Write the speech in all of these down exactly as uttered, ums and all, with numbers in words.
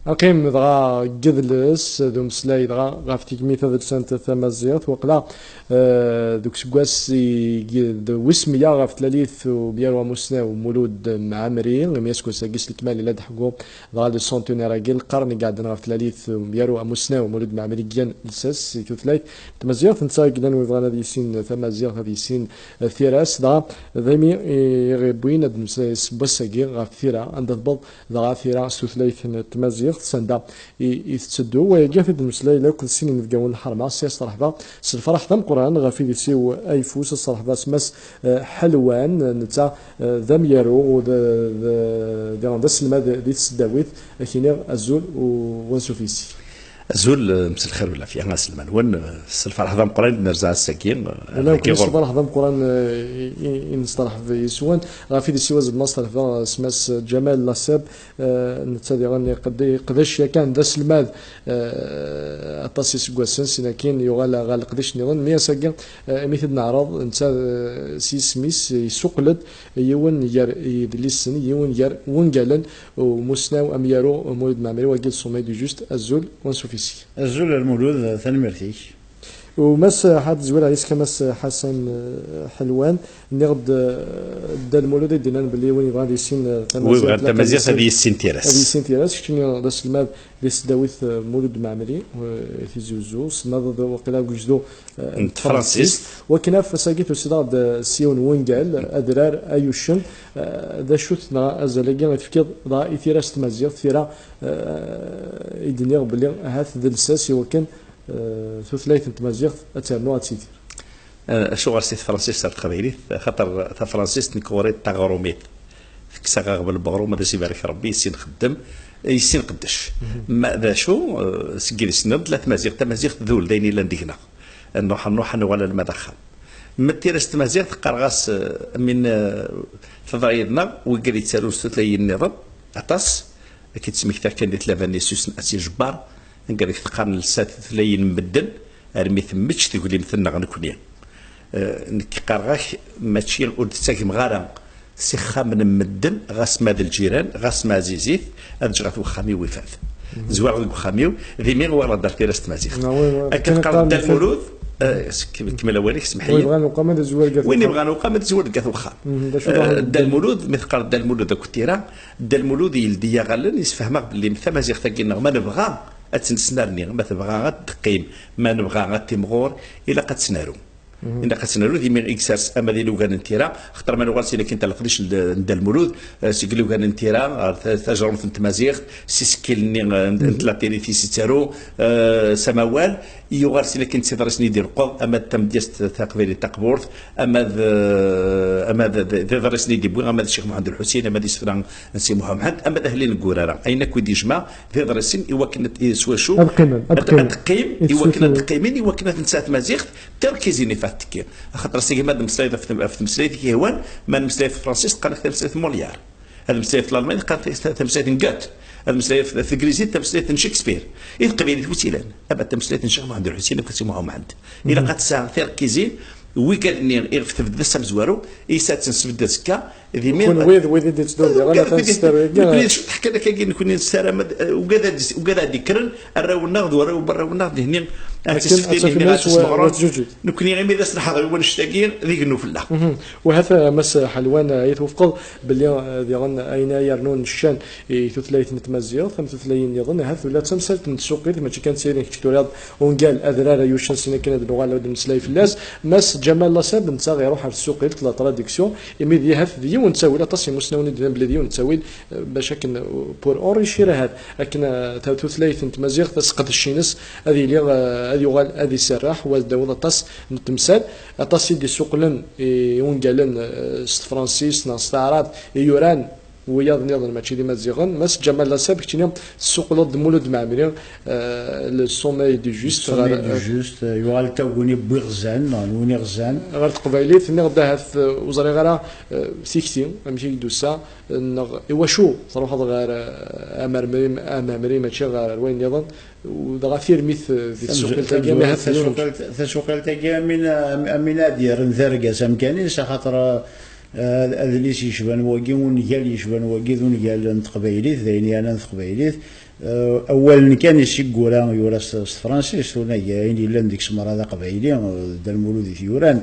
Aqim dɣa deg yidles d umeslay dɣa ɣef tigmi tadelsant tamaziɣt, waqila, eh, deg useggas i, d wis meyya ɣef tlalit u meyya u amusnaw Mulud Mɛemmri, imi aseggas-agi s lekmal ila d-ḥeggu dɣa le centenaire-agi, lqern i iɛeddan ɣef tlalit u meyya u amusnaw Mulud Mɛemmri, i yan lsas i tutlayt tamaziɣt, netta i yellan win yebɣan ad yissin tamaziɣt, ad yissin, eh, tira-s, dɣa d imi i ɣ-iwwin ad d-nemmeslay s wass-agi ɣef tira, anda tewweḍ dɣa tira s tutlayt n tmaziɣt, s anda i, i tetteddu. Wayagi ad t-id-nemmeslay akk d sin inebgawen n lḥerma, s yas-terḥba s lferḥ d ameqqran ɣef idis-iw ayeffus, ad s-terḥba s Mass, eh, Ḥelwan, netta, eh, d amyaru, u d, d, diɣen d aselmad di tesdawit, ad k-iniɣ azul u ansuf yis-k. Azul, eh, mselxir u lɛafya, aselman-nwen, eh, s lferḥ d ameqqran i d-nerza ass-agi, eh, Wala, dagi akk s ɣur-, lferḥ d ameqqran, eh, i, i, i nesterḥeb yes-wen. Ɣef idis-iw azemma s terḥba s Mass Ǧamal Laseb, eh, netta diɣen iqed-, iqdec yakan d aselmad, eh, aṭas iseggasen, sin akin yuɣal ɣer leqdic nniḍen. Mi ass-agi, eh, imi t-id-neɛreḍ, netta, eh, s yisem-is yessuqel-d yiwen gar yidlisen, yiwen gar wungalen, umussnaw amyaru Mulud Mɛemmri, wagi d Sommet du Juste. Azul, u ansuf yis-k. Azul a Lmulud, tanemmirt-ik. U Mass Ḥad Zwir, ɛisa Mass Ḥasan, eh, Ḥelwan, nniɣ-d, eh, Dda Lmulud i d-yennan belli win yebɣan ad yissin, eh, win yebɣan tamaziɣt ad yissin tira-s. Ad yissin tira-s, keččini d aselmad di tesdawit, eh, Mulud Mɛemmri, eh, Tizi Uzzu, semmaḍ waqila deg ugezdu, eh, n tefransist. Wakken af ass-agi tusiḍ-aɣ-d, eh, s yiwen wungal, adrar ayuccen, eh, d acu-t neɣ azal-agi i tefkiḍ dɣa i tira s tmaziɣt, tira, eh, i d-nniɣ belli ahat d lsas i wakken eh, tutlayt n tmaziɣt ad ternu ad tidir. Eh, acuɣer si tefransist ar teqbaylit? Xaṭer tafransist nekk ɣur-i d taɣrumit. Tekkes-aɣ aɣbel n uɣrum, ad as-ibarek Rebbi, yessin xeddem, yessin qeddec. Ma d acu, eh, seg idis-nniḍen tella tmaziɣt, tamaziɣt d ul d ayen yellan deg-neɣ. Nruḥ, nruḥ, nuɣal alma d axxam. Ma d tira s tmaziɣt, qqareɣ-as, eh, min, eh, teḍra yid-neɣ, wigad yettarun s tutlayin nniḍen, aṭas, ad k-id-smektiɣ kan di tlaba-nni s usen-, s ijebbar, anga deg teqqar nelsa tutlayin n medden, armi temmečč teglimt-nneɣ nekni. Eh, nekk qqareɣ-ak, mačči ur d-ttagmeɣ ara s ixxamen n medden, ɣas ma d lǧiran, ɣas ma ɛzizit, ad ǧǧeɣ at wexxam-iw ifad. Zwareɣ deg wexxam-iw, d imi ɣur-ɣ dar tira s tmaziɣt. Ah, oui, oui. Akken qqaren Dda Lmulud, eh, s-, kem-, kemmel awal-ik, semḥ-iyi. Win yebɣan uqam ad izwar deg at wexxam. Win yebɣan uqam ad izwar deg at wexxam. Mhm, d acu Eh, Dda Lmulud, mi teqqar Dda Lmulud akked tira, Dda Lmulud yeldi-yaɣ allen, yessefhem-aɣ belli tamaziɣt-agi-nneɣ, ma nebɣa ad tt-nesnerni, ma tebɣa ad d-teqqim, ma nebɣa ad timɣur, ilaq ad tt-naru. Mhm. Ilaq ad tt-naru, d imi i yessers ama d ilugan n tira, xaṭer ma nuɣal si lakin ta leqdic n, n Dda Lmulud, eh, seg ilugan n tira, ɣer ta-, tajrumt n tmaziɣt, s isekkilen-nni, eh, n, n tlatinit i s-yettaru, eh, s amawal, yuɣal sin akin d tiḍrisen i d-ineqqeḍ, ama d tamedyazt taqbaylit taqburt, ama d, ama d, d, d iḍrisen i d-iwwi, ama d Ccix Muḥend Lḥusin, ama d isefra n Si Muḥ Umḥend, ama d ahellil n Gurara. Ayen akk i d-yejmeɛ d iḍrisen i wakken ad, i, s wacu ad qqimen, ad ad, qqimen. Ad qqimen, i wakken ad qqimin, i wakken ad nesɛa tmaziɣt, terkizin i fat tekki. Axaṭer ass-agi ma d-meslayeḍ ɣef tem-, ɣef tmeslayt i k-ihwan, ma nmeslay ɣef tefransist, qqaren-ak tameslayt n Molière. Ad meslayeɣ ɣef tlalmanit, qqaren tameslayt n Goethe. Ad meslayeɣ ɣef teglizit, tameslayt n Shakespeare. I teqbaylit wi tt-ilan? Aba tameslayt n Ccix Muḥend Lḥusin akked Si Muḥ Umḥend. Ilaq ad tesɛa tirkizin, wigad-nni iɣef tebded ass amezwaru, i yesɛa ad tt-nesbedd azekka, d imi. Kunwi d wid i d-yettdun diɣen ɣef testaru-agi. Nekni d cwiṭ ḥkan akkagi, nekni nessaram ad, ugad ad, ugad ad d-ikkren arraw-nneɣ d warraw n warraw-nneɣ, dihni ad tisftin, ad tafem dihni ad tismeɣren. Nekni imi d as-nḥeḍ i wannect-agi, d igennu fell-aɣ. Wahat, a Mass Ḥelwan, ay twufqeḍ belli, eh, diɣen ayen ay yernun ccan i tutlayt n tmaziɣt, am tutlayin nniḍen, ahat ula d tamsalt n tsuqilt, mačči kan d tayri n kečč turiḍ ungal adrar ayuccen sin akken ad nuɣal ad d-nemmeslay fell-as. Mass Ǧamal Lasab, netta iruḥ ar tsuqilt, la traduction, imi d ahat d yiwen n ttawil, aṭas n imusnawen i d-nnan belli d yiwen n ttawil, eh, bac akken, eh, pour enrichir ahat, akken, eh, ta-, tutlayt n tmaziɣt, aseqdec-ines ad yili, eh, ad yuɣal ad iserreḥ, u ad d-tawiḍ aṭas n temsal, aṭas i d-issuqlen i wungalen, eh, s tefransist neɣ s taɛrabt i yuran wiyaḍ nniḍen mačči d imaziɣen. Mass Ǧamal Lasab, keččini tessuqleḍ-d Mulud Mɛemmri, eh, le Sommet du Juste, Sommet ɣer, du eh, Juste, eh, yuɣal d taguni n wiɣzan, neɣ n win iɣzan. Ɣer teqbaylit, nniɣ-d ahat, eh, ur ẓriɣ ara, eh, tikti, amek i k-d-tusa, eh, neɣ iwacu truḥeḍ ɣer, eh, Amɛemmri, Amɛemmri mačči ɣer, ɣer wayen nniḍen, u dɣa tirmit, eh, di tsuqilt-agi, tamezwarut, ahat tasuqilt, tasuqilt-agi, amin, am-, amin ad yerren d argaz amkan-is, axaṭer, eh, Adlis yecban wagi, ungal yecban wagi d ungal n teqbaylit, d ayen yeɛnan teqbaylit. Awalen kan i s-yeggura yura s tefransist, unagi ayen yellan deg-s merra d aqbayli, d Dda Lmulud i t-yuran.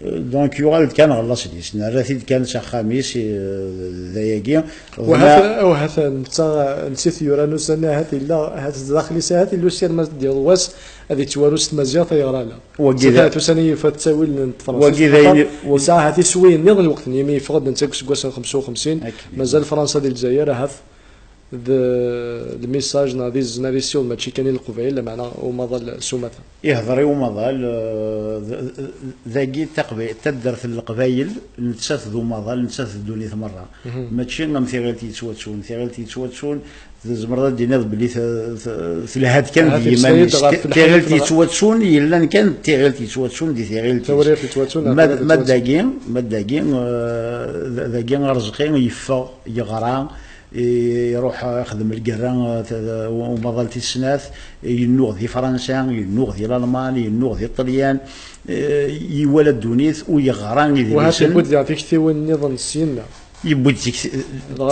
Donc yuɣal-d kan ɣer laṣel-is, nerra-t-id kan s axxam-is, d ayagi. Wahat, wahat netta, netta i t-yuran ussan-nni, ahat yella, ahat zdaxel-is, ahat yella usirem ad d-yaweḍ wass ad yettwaru s tmaziɣt ay ɣer ala. Wagi d ayen, ussan-nni yufa ttawil n tefransist, wagi d ayen, yesɛa ahat iswiyen nniḍen lweqt-nni, imi yeffeɣ-d netta deg useggas n xemsa u xemsin, mazal Fransa di Lezzayer, ahat d lmisaj neɣ d izen ad yessiweḍ, mačči kan i Leqbayel, lameɛna umaḍal s umata. Ihder i umaḍal, eh, d- d- dagi taqbay- taddart n Leqbayel, nettat d umaḍal, nettat d ddunit merra. Mačči am tiɣilt yettwattun. Tiɣilt yettwattun tzemreḍ ad d-tiniḍ belli t- t- telha-d kan d yiman-is. Tiɣilt yettwattun yellan kan d tiɣilt yettwattun di tiɣilt. Ma d- ma d dagi, ma d dagi, eh, d- dagi Arezqi yeffeɣ, yeɣra, iruḥ ixdem lgerra, eh, umaḍal tis snat, yennuɣ di Fransa, yennuɣ di Lalman, yennuɣ di Ṭṭelyan, eh, iwala ddunit u yeɣra idlisen. Wahat yewwi-d diɣ tiktiwin nniḍen syenna. Yewwi-d tikti-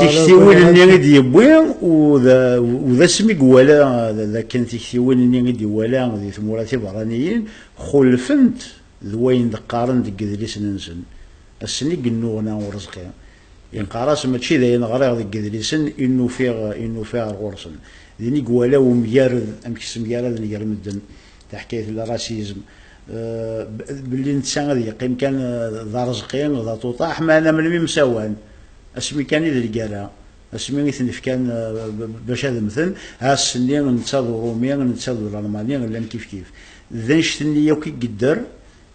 tiktiwin-nni i d-yewwi, u d- u d asmi i iwala d- d akken tiktiwin-nni i d-iwala di tmura tiberraniyin xulfent d wayen d-qqaren deg idlisen-nsen. Ass-nni i yennuɣna Urezqi. Yeqqar-as mačči d ayen ɣriɣ deg idlisen i n-ufiɣ, i n-ufiɣ ar ɣur-sen. Din i iwala umgarad, amek ssemgaraden gar medden, taḥkayt n le racisme, eh, b- belli netta ad yeqqim kan, eh, d Arezqi, d aṭuṭaḥ, meɛna melmi msawan, asmi kan i d lgara, asmi i ten-fkan, eh, b- bac ad mmten, ass-nni netta d Urumi, netta d Ulalmani, llan kifkif. D annect-nni yakk i yedder.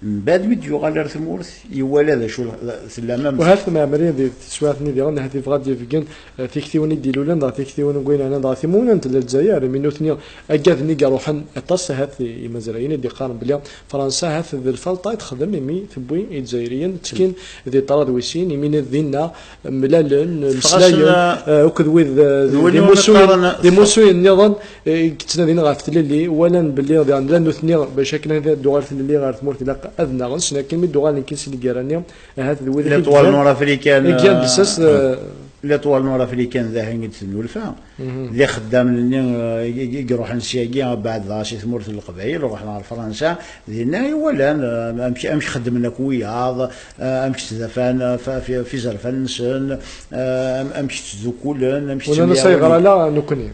Mbeɛd mi d-yuɣal ar tmurt, iwala d acu l- tella ma. Wahat Mɛemmri di teswiɛt-nni diɣen, ahat yebɣa ad d-yebgen, eh, tiktiwin i d-ilulen, dɣa tiktiwin n wayen yeɛnan dɣa timuwna n tella Lezzayer, imi nutni aggaden i iruḥen aṭas, ahat i- imazrayen i d-iqqaren belli Fransa ahat d lfalṭa i texdem, imi tewwi Izzayriyen, ttekkin di ṭṭrad wis sin, imi dinna mlalen, mmeslayen, eh, akked wid, eh, d win iwumi imusuyen, qqaren d imusuyen nniḍen, eh, i yettnadin ɣef tlelli, walan belli diɣen llan nutni bac akken ad d-tuɣal tlelli ɣer tmurt ilaq ad nnaɣen, sna akken mi d-uɣalen kan si lgirra-nni, ahat d wid i L'étoile nord-africaine, i d-ggan, eh, lsas, eh, L'étoile nord-africaine d ahin i d-tennulfa. D ixeddamen-nni, eh, i i iruḥen syagi, abeɛd dɣa si tmurt n Leqbayel, ruḥen ɣer Fransa, dinna i walan, eh, amek, amek xeddmen akk wiyaḍ, eh, amek ttdafan, eh, f- f- f izerfan-nsen, eh, am- amek ttdukulen, amek ttmyawen. Unan-as ayɣer ala nekkni.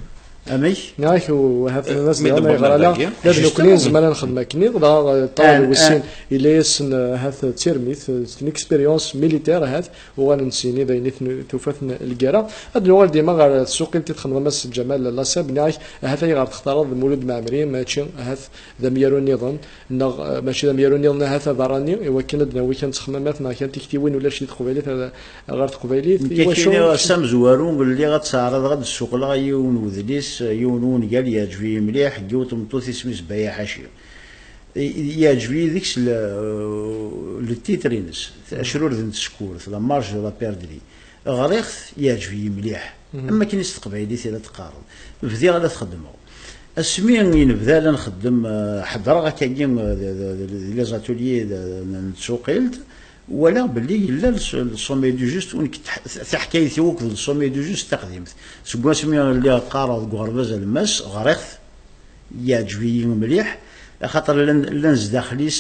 Amek? Nniɣ-ak u- ahat nnan-as diɣen ayɣer ala, la d nekkni nezmer ad nexdem akken, dɣa, eh, ṭṭrad wis sin, yella-yasen, eh, ahat d tirmit, eh, c'est une expérience militaire ahat, uɣalen syin d ayen i ten- tufa-ten lgirra. Ad nuɣal dima ɣer tsuqilt i txedmeḍ a Mass Ǧamal Laseb, nniɣ-ak ahat ayɣer textareḍ Mulud Mɛemmri, mačči ahat d amyaru nniḍen, neɣ, eh, mačči d amyaru nniḍen ahat aberrani, i wakken ad d-nawi kan ttexmamat neɣ kan tiktiwin ulac di teqbaylit, ad- ɣer teqbaylit. Nekk iwacu? Akken ass amezwaru lliɣ ad ttɛaraḍeɣ ad d-ssuqleɣ yiwen n wedlis, yiwen n wungal yeɛǧeb-iyi mliḥ, n yiwet n tmeṭṭut isem-is Baya Ḥaci. I- yeɛǧeb-iyi deg-s le- le titre-ines, Acrurd n tsekkurt, La marche de la perdrix. Ɣriɣ-t, yeɛǧeb-iyi mliḥ. Am akken i s teqbaylit i la teqqareḍ. Bdiɣ la t-xeddmeɣ. Asmi i nebda la nxeddem, eh, ḥeddreɣ akkagi, eh, d- d- d- di les ateliers de- n n tsuqilt, walaɣ belli yella le s- le sommet du juste, u nekk t- taḥkayt-iw akked le sommet du juste taqdimt. Seg wasmi lliɣ qqareɣ deg uɣerbaz alemmas, ɣriɣ-t, yeɛǧeb-iyi mliḥ, axaṭer llan, llan zdaxel-is,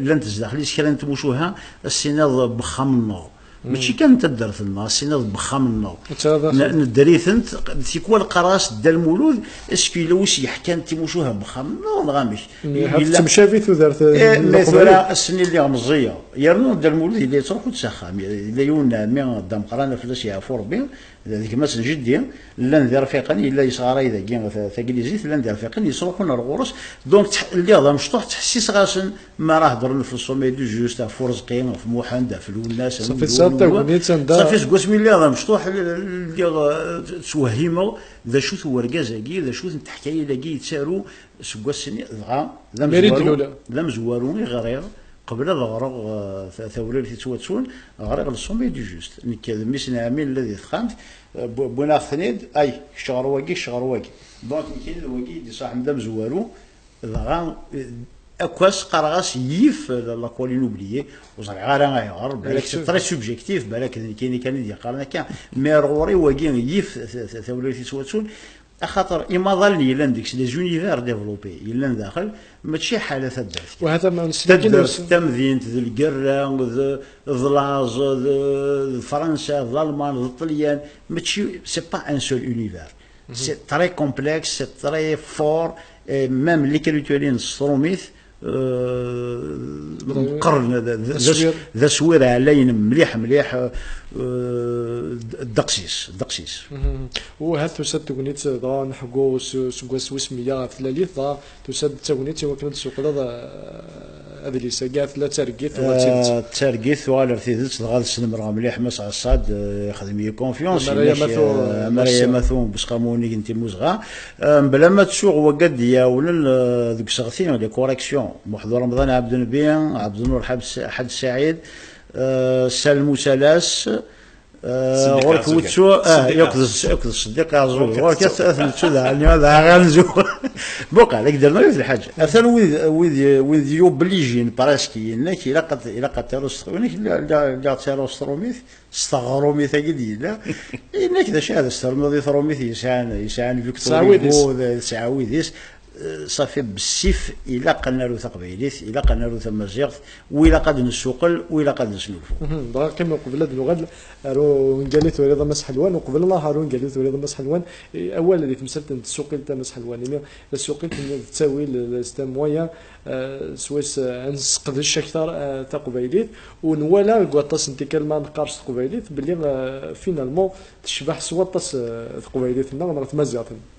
llant zdaxel-is kra n tmucuha, as-tiniḍ n wexxam-nneɣ. Mačči kan n taddart-nneɣ, as-tiniḍ n wexxam-nneɣ. N- nedder-itent, tikwal qqareɣ-as Dda Lmulud, est-ce que yella wi s-yeḥkan timucuha n wexxam-nneɣ, neɣ amek? Yella- Temcabi tudert. Eh, n ma Leqbayel. Tura ass-nni lliɣ meẓẓiyeɣ. Yernu Dda Lmulud yella yettruḥu-d s axxam. Yella yiwen n ɛemmi, d ameqqran, fell-as yeɛfu Rebbi, d gma-s n jeddi, llan d irfiqen, yella yesɣaray dagi ta- taglizit, llan d irfiqen, yesruḥun ar ɣur-s. Donc, tḥ- lliɣ d amecṭuḥ, ttḥessiseɣ-asen mi ara hedren ɣef le sommet du juste, ɣef Urezqi, ɣef Muḥend, ɣef Lwennas, safi, tesɛiḍ tagnit anda. Safi, seg wasmi lliɣ d amecṭuḥ, l- l- lliɣ, eh, ttwehhimeɣ d acu-t urgaz-agi, d acu-tent teḥkayin-agi yettaru seg wass-nni, dɣa d amezwaru, d amezwaru i ɣriɣ, qbel ad ɣreɣ, eh, ta- tawrirt yettwattun, ɣriɣ le sommet du juste. Nekk d mmi-s n ɛemmi nella di texxamt, eh, wwi- wwin-aɣ-ten-id, ay, kečč ɣer wagi, kečč ɣer wagi. Donc, nekkini d wagi i d-iṣaḥen d amezwaru, dɣa, eh, Akk ass qqareɣ-as yif la colline oubliée, ur ẓriɣ ara ayɣer, balak c'est très subjectif, balak d nekkini kan i d-yeqqaren akka, mais ar ɣur-i wagi yif tawlaft-is wattun, axaṭer imaḍalen yellan deg-s, les univers développés yellan daxel, mačči ḥala taddart kan. Taddart, tamdint, d lgerra, d, d laẓ, d, d Fransa, d Lalman, d Ṭṭelyan, mačči, c'est pas un seul univers. C'est très complexe, c'est très fort, et même l'écriture n tṛumit, euh, meqqren, d, d, d aswir ɛlayen mliḥ, mliḥ, euh, ddeqs-is, ddeqs-is. Uhat tusa-d tegnit, dɣa nḥeggu s, seg wass wis meyya ɣef tlalit, dɣa tusa-d d tagnit i wakken ad d-tessuqleḍ, euh, adlis-agi, tella d targit, tuɣal d tidet. Ah, d targit, tuɣal ar tidet, dɣa ad snemreɣ mliḥ Mass Ɛessad, eh, ixdem-iyi confiance, amara yenna-k, Yamato, eh, amara Yamato n Busqamu unnig n Timmuzɣa. Eh, mebla ma ttuɣ wagad d-iɛawnen, eh, deg useɣti, les corrections, Muḥdu Remḍan Ɛebdenbi, Ɛebdenur Ḥed Saɛid, eh, Salem Usalas, ɣur-k wettu, ah, akked Ṣeddiq Iɛeẓẓug, ɣur-k ad, ad nettu daɣen, ad aɣ-anzu. Muqel, ad k-d-rnuɣ yiwet lḥaǧa. Atan wid, wid, wid yublijin presque, yenna-k ilaq ad, ilaq ad taruḍ s teqbaylit, lliɣ, lliɣ, lliɣ ttaruɣ s tṛumit, s teɣrumit-agi d-yella. Yenna-k d acu ad as-ternuḍ i tṛumit yesɛan, yesɛan Victor Hugo, d, tesɛa wid-is. Eh, ṣafi bessif, ilaq ad naru taqbaylit, ilaq ad naru tamaziɣt, u ilaq ad nessuqel, u ilaq ad nesnulfu. Dɣa qqim uqbel ad nuɣal ar ungal i turiḍ a Mass Ḥelwan, uqbel ad nruḥ ar ungal i turiḍ a Mass Ḥelwan, eh, awal di temsalt n tsuqilt a Mass Ḥelwan, imi tasuqilt d ttawil, c'est un moyen, eh, swayes, eh, ad nesseqdec akteṛ, eh, taqbaylit, u nwala deg waṭas n tikkal ma neqqar s teqbaylit belli, eh, finalement tecbeḥ s waṭas, eh, teqbaylit-nneɣ neɣ tmaziɣt-nneɣ.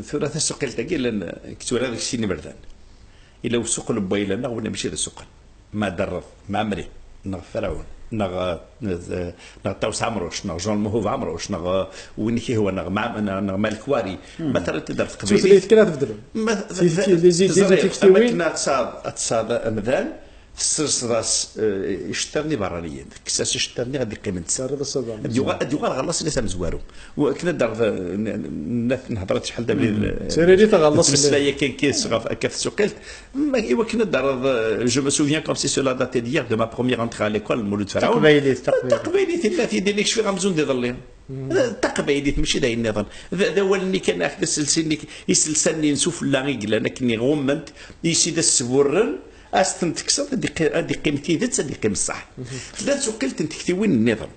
Tura tasuqilt-agi llan, eh, tura deg sin iberdan. Ila usuqel n wayla-nneɣ wala mačči d asuqel. Ma Derreḍ, Mɛemmri, neɣ Ferɛun, neɣ, eh, neɣ Ṭawes Ɛemruc, neɣ Jean Lmuhub Ɛemruc, neɣ, eh, win i k-ihwan, neɣ Mɛa-, neɣ, neɣ Malik Wari. Ma terriḍ-t-id ar teqbaylit. Tutlayt kan ad tbeddlem. Ma, les idées d tiktiwin. Am akken ad tesɛeḍ, ad tesɛeḍ amdan, tesserseḍ-as, eh, iceṭṭiḍen iberraniyen, tekkes-as iceṭṭiḍen-nni ad d-iqqimen. Terriḍ-as abeṛnus. Ad yuɣal, ad yuɣal ɣer laṣel-is amezwaru. U akken ad d-terreḍ, eh, n-, n-, n-, nehḍer-tt ḥal d abrid, eh, tettmeslay akka, akka ɣef, akka ɣef tsuqilt. Ma, i wakken ad d-terreḍ, eh, je me souviens comme si cela datait d'hier de ma première entrée à l'école, Lmulud Ferɛun. Taqbaylit, taqbaylit. Taqbaylit, tella tidi-nni kecfiɣ amzun d iḍelli. Eh, taqbaylit, mačči d ayen nniḍen. D, d awal-nni kan, ah, d aselsi-nni, iselsa-nni n sufella i yellan akken iɣummen-t, yis-, i d as-sburren, ad s-ten-tekkseḍ, ad iqqi-, ad iqqim tidet, ad iqqim ṣṣeḥ. Tella tsuqilt n tektiwin nniḍen.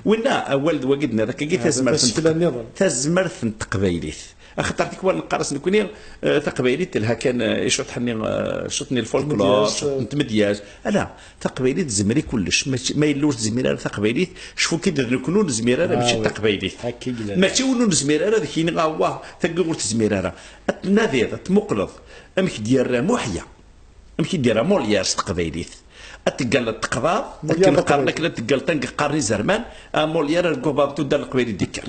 Winna, awal d wagi d-nniḍ, akkagi tazmert n teq-, tazmert n teqbaylit. Axaṭer tikwal neqqar-as nekni, eh, taqbaylit telha kan, eh, i ccuṭḥ-nni, eh, ccuṭ-nni lfolklor, ccuṭ n tmedyazt. Ala, taqbaylit tezmer i kullec. Mačči, ma yella ur tezmir ara taqbaylit, cfu-k-id d nekni ur nezmir ara, mačči d taqbaylit. Mačči win ur nezmir ara, d kini, awah, tagi ur tezmir ara. Ad tnadiḍ, ad tmuqleḍ amek d-yerra Muḥya. Amek i d-yerra Molière s teqbaylit? Ad teggalleḍ teqḍaḍ, akken qqaren akken ad teggalleḍ anga qqaren izerman, a Molière, argu babu tudda n leqbayel i d-ikker.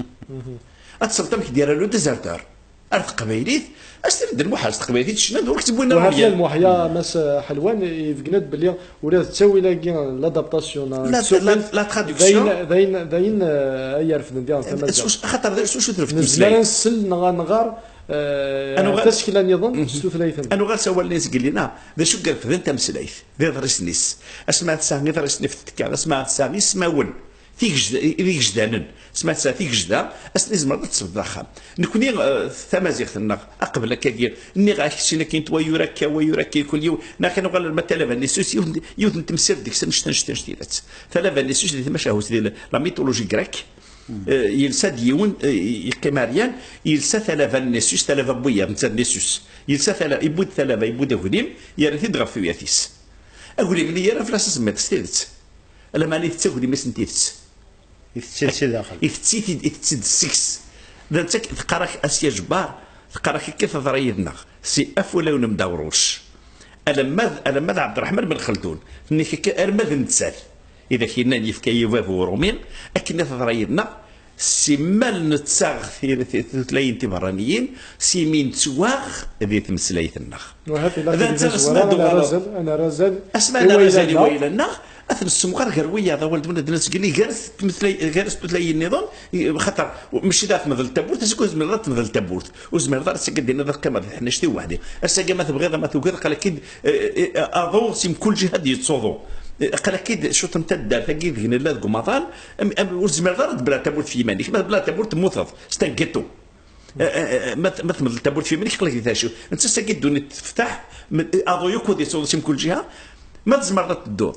Ad tesleḍ amek i d-yerra le déserteur ar teqbaylit, ad s-tiniḍ d lmuḥal s teqbaylit i tecna, d ur k-ttewwin ara Molière. Muḥya, Mass Ḥelwan, yebgen-d belli ula d ttawil-agi, l'adaptation, la, la, la traduction, d ayen, d ayen, d ayen, eh, ay irefden diɣen tamaziɣt. Axaṭer d acu, acu treft tmeslay? Nezmer ad nsel neɣ ad nɣer, eh, tasekla nniḍen s tutlayt-nneɣ. Ad nuɣal s awal-nni i s-yellin, ah, d acu i irefden tameslayt? D iḍrisen-is. Asma tesɛa iḍrisen ɣef tfekka, asma tesɛa ismawen, tigejda-, d igejdanen, asma tesɛa tigejda, ass-nni tzemreḍ ad tesbeḍ axxam. Nekni, eh, tamaziɣt-nneɣ, aqbel akkagi, nniɣ-ak, sin akin, wa yura akka, wa yura akka, kul yiwen, neɣ kan uɣal arma talaba n Nessus, yiwet n, yiwet n temsirt deg-s, annect-a, annect-a, annect-a, talaba n Nessus di tmacahut, di la, la mythologie grecque, eh, yelsa-d yiwen, eh, yeqqim ɛeryan, yelsa talaba n Nessus, talaba n wiyaḍ, netta d Nessus. Yelsa tala-, yewwi-d talaba, yewwi-d aglim, yerra-t-id ɣef tuyat-is. Aglim-nni yerra fell-as asemmiḍ s tidet. Lameɛna itett aglim-is n tidet. Itett-it si daxel. Itett-it-id, itett-id seg-s. D netta k-, teqqar-ak, a Sya Ǧebbar, teqqar-ak akka teḍra yid-neɣ, si Afulaw n Mdawruc. Alamma d, alamma d Ɛebderreḥman Ben Xeldun. Tenna-k akka, arma d nettat i d ak-yennan yefka-yi bab urumi, akken i teḍra yid-neɣ, simmal nettaɣ ti-, ti-, tutlayin tiberraniyin, simi nettwaɣ di tmeslayt-nneɣ. Ahat ilaq ad d-nini azwara, ad nerr azal, ad nerr azal i wayla-nneɣ. Asma ad nerr azal i wayla-nneɣ, Ad nessemɣer gar wiyaḍ, awal d win ad nesgel gar tmetlay-, gar tutlayin nniḍen, i-, xaṭer mačči d at tmedl tawwurt, acu ur zmireḍ ad tmedl tawwurt. Ur zmireḍ ara ad d-tiniḍ ad qqimeɣ di teḥnact-iw weḥd-i. Ass-agi ma tebɣiḍ ama tugiḍ, aql-ak-id, eh, eh, aḍu si mkul ǧiha ad d-yettsuḍu. Eh, aql-ak-id cwiṭ n taddart-agi deg nella deg umaḍal, am, am, ur zmireḍ ara ad tebla tawwurt f yiman-ik. Ma tebla tawwurt temmuteḍ, c'est un ghetto. Eh, eh, eh, ma t-, ma tmedl tawwurt f yiman-ik, aql-ak di tacciwt. Netta ass-agi ddunit teftaḥ, m-, aḍu yakk ad yettsuḍu si mkul ǧiha. Ma tzemreḍ ad tedduḍ,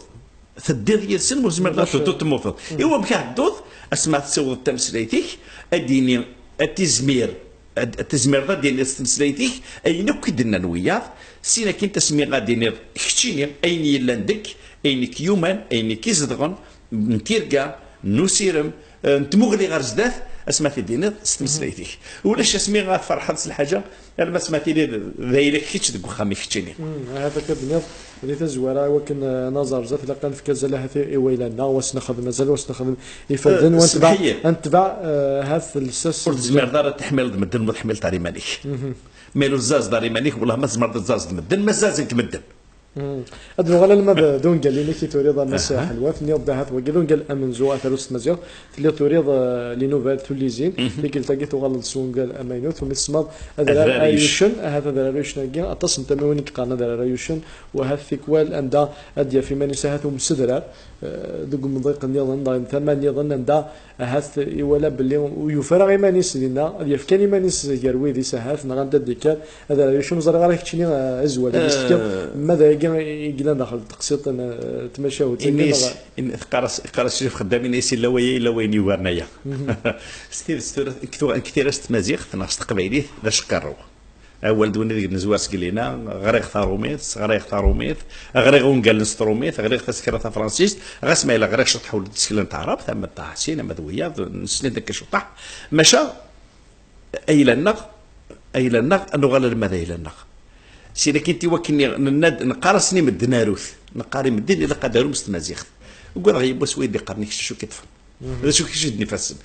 teddiḍ yid-sen, ur tezmireḍ ad tedduḍ temmuteḍ. I wamek ad tedduḍ? Asma ad tessiwḍeḍ tameslayt-ik, ad d-yini, ad tizmir, ad, ad tizmireḍ ad d-tiniḍ s tmeslayt-ik ayen akk i d-nnan wiyaḍ, sin akin tasmi ad d-tiniḍ keččini ayen yellan deg, ayen i k-yuman, ayen i k-izedɣen, n tirga, n usirem, eh, n tmuɣli ɣer zdat, asma ad t-id-tiniḍ s tmeslayt-ik. Ulac asmi ad tferḥeḍ s lḥaǧa, alamma asma tili d, d ayla-k kečč deg uxxam-ik keččini. Hmm, ahat akka d-nniḍ di tazwara, i wakken, eh, ad naẓer zdat, ilaq ad nefk azal ahat i, i wayla-nneɣ, wa s-nexdem azal, wa s-nexdem ifaden, eh, wa netbeɛ, ad netbeɛ, eh, ahat lsas. Ur tezmireḍ ara ad teḥmileḍ medden, ma teḥmileḍ ara iman-ik. Ma ur tezzazeḍ ara iman-ik, wellah ma tzemreḍ ad tezzazeḍ medden, ma zzazen-k medden. Mhm. Ad nuɣal alma d, d ungal-inek i turiḍ a Mass Ḥelwa, tenniḍ-d ahat wagi d ungal amenzu, ad taruḍ s tmaziɣt, telliḍ turiḍ, eh, les nouvelles, tullisin, tikkelt-agi tuɣaleḍ s ungal amaynut, umi tsemmaḍ Adrar Ayucen, ahat Adrar Ayucen-agi, aṭas n tamiwin i yeqqaren Adrar Ayucen, u ahat tikwal anda ad d-yaf iman-is ahat umsedrar, eh, deg umḍiq nniḍen, neɣ tama nniḍen anda ahat iwala belli ur yufi ara iman-is dinna, ad yaf kan iman-is gar wid-is ahat, neɣ anda d-ikker, Adrar Ayucen, ur ẓriɣ ara keččini, eh, azwel i s-tefkiḍ, ma d ayagi i yellan daxel n teqsiṭ n, eh, tmacahut-agi, neɣ? Teqqar-as, teqqar-as cif xeddam, ini-as illa waya, illa wayen yugaren aya. S tidet tura, nekk tuɣ-, nekk tira s tmaziɣt neɣ s teqbaylit d acqirrew. Awal d win ideg nezwar seg lina, ɣriɣ tarumit, ɣriɣ tarumit, ɣriɣ ungalen s trumit, ɣriɣ tasekra tafransist, ɣas ma yella ɣriɣ ciṭṭaḥ ula d isekla n taɛrabt, ama d Ṭaḥ Sin, ama d wiyaḍ, neslen akka ciṭṭaḥ. Maca, ayla-nneɣ, ayla-nneɣ, ad nuɣal alma d ayla-nneɣ. Sin akin tiwakken nenna-d, neqqar-asen i medden arut, neqqar i medden ilaq ad arum s tmaziɣt. Ugadeɣ yiwwas wid d-iqqaren kečč acu k-iṭṭfen. D acu kečč i d-ifassen?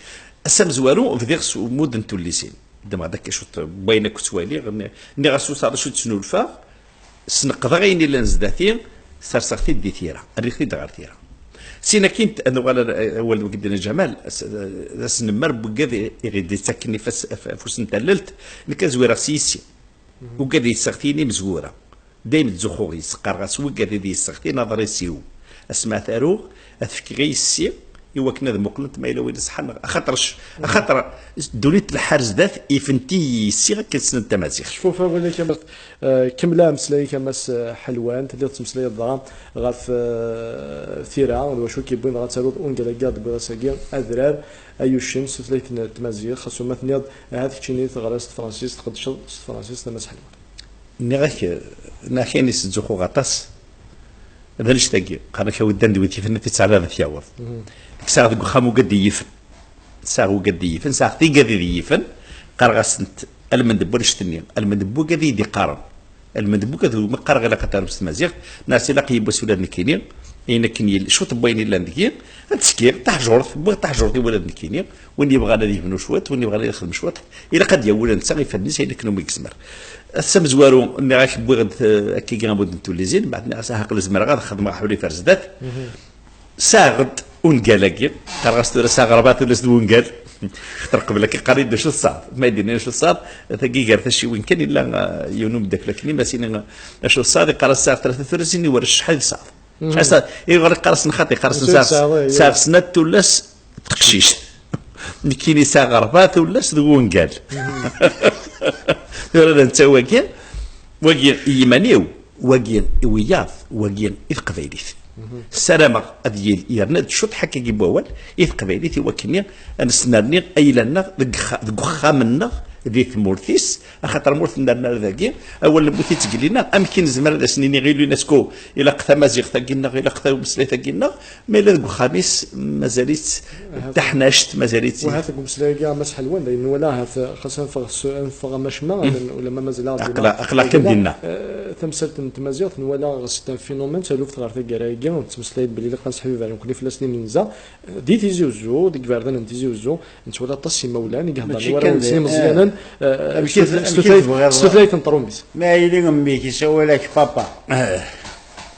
Ass amezwaru bdiɣ s umud n tullisin. Ddmeɣ-d akka cwiṭ n wayen akk ttwaliɣ, nni-, nniɣ-as ur teɛḍac ur d-snulfaɣ, sneqdeɣ ayen illan zdat-i, serseɣ-t-id di tira, rriɣ-t-id ɣer tira. Sin akin, ad nuɣal ar, awal deg Ddin Ǧamal, as-, d asenmar n wigad i, i ɣ-d-yettakken ifas-, af-, afus n tallelt, nekk ad zwireɣ s yis-i. Ugad yesseɣtin imezwura. Dayem ttzuxxuɣ yes-s, qqareɣ-as, wigad i d-yesseɣtin aḍris-iw. Asma ad t-aruɣ, ad t-fkeɣ i yessi, i wakken ad muqlent ma yella win iṣeḥḥan, neɣ, axaṭer c-, axaṭer ddunit tleḥḥa ar zdat, ifent-iyi yessi akken ssnent tamaziɣt. Cfuf awal-ik a Mass, eh, kemmel ameslay-ik a Mass, eh, Ḥelwan, telliḍ tettmeslayeḍ dɣa ɣef, eh, tira, d wacu i k-yewwin dɣa ad taruḍ ungal-agi i ɣ-d-tewwiḍ ass-agi, Adrar Ayucen s tutlayt n tmaziɣt, xas uma tenniḍ ahat keččini teɣriḍ s tefransist, tqeddceḍ s tefransist a Mass Ḥelwan. Nniɣ-ak, nniɣ-ak ayen i s-ttzuxxuɣ aṭas, d annect-agi, qqaren-ak a wi ddan d wid yifen, ad t-id-teɛliḍ ad t-yaweḍ. Nekk sɛiɣ deg uxxam ugad d-iyi-yifen. Sɛiɣ ugad d-iyi-yifen, sɛiɣ tigad i d-iyi-yifen, qqareɣ-asent, almend n wannect-nni, almend n wugad i yi-d-iqqaren. Almend n wugad umi qqareɣ ilaq ad tarum s tmaziɣt, neɣ s ilaq yiwwas ula d nekkini, ayen akken yel-, cwiṭ n wayen yellan deg-i, ad tekkiɣ, taḥjurt, wwiɣ taḥjurt i wula d nekkini, win yebɣan ad yebnu cwiṭ, win yebɣan ad yexdem cwiṭ, ilaq ad d-yawi ula netta ifaden-is ayen akken umi yezmer. Ass amezwaru, nniɣ-ak wwiɣ-d, eh, akkagi amud n tullizin, mbeɛd nniɣ-as, ah, aql-i zemreɣ ad xedmeɣ aḥulif ar zdat. Sɛiɣ-d ungal-agi, qqareɣ-as tura s aɣerbat ula s d wungal. Xaṭer qbel akka qqaren-iyi-d acu tesɛiḍ. Ma i d-nnan acu tesɛiḍ, tagi gar tacciwin kan yella, ah, yiwen umeddakel akken i ma s-ini, ah, acu tesɛiḍ, iqqar-as sɛiɣ tlata turasin, i warrac acḥal i tesɛiḍ? Acḥal tesɛiḍ? Iɣer iqqar-as nxaṭi, iqqar-as sɛiɣ, sɛiɣ snat tullas d teqcict. Nekkini sɛiɣ rebɛa tullas d wungal. Tura d netta wagi, wagi i yiman-iw. Wagi i wiyaḍ, wagi i teqbaylit. Ssarameɣ ad yili yerna-d cwiṭ ḥakkagi n wawal i teqbaylit i wakken ad nesnerni ayla-nneɣ deg xa-, deg uxxam-nneɣ di tmurt-is, axaṭer ma ur t-nerni ara dagi, awal n bu tittgelli-nneɣ, amek i nezmer ad as-nini i l'UNESCO ilaq tamaziɣt-agi-nneɣ, ilaq tameslayt-agi-nneɣ, ma yella deg uxxam-is mazal-itt d taḥnact, mazal-itt. Wahat deg umeslay-agi a Mass Ḥelwan, d ayen nwala, ahat xas ad neffeɣ s-, ad neffeɣ am acemma, ulamma mazal-aɣ-d aqla-, aql-aɣ kan dinna. Eh, tamsalt n tmaziɣt, nwala c'est un phénomène, taluft ɣer taggara-agi, ur nettmeslay-d belli ilaq ad nesseḥbiber nekkni fell-asen i nenza. Eh, di Tizi Uzzu, deg iberdan n Tizi Uzzu, nettwali aṭas n imawlan i iheddren i warraw-nsen imeẓyanen, eh, s tutlayt n tṛumit. Ma yili mmi-k isawal-ak papa.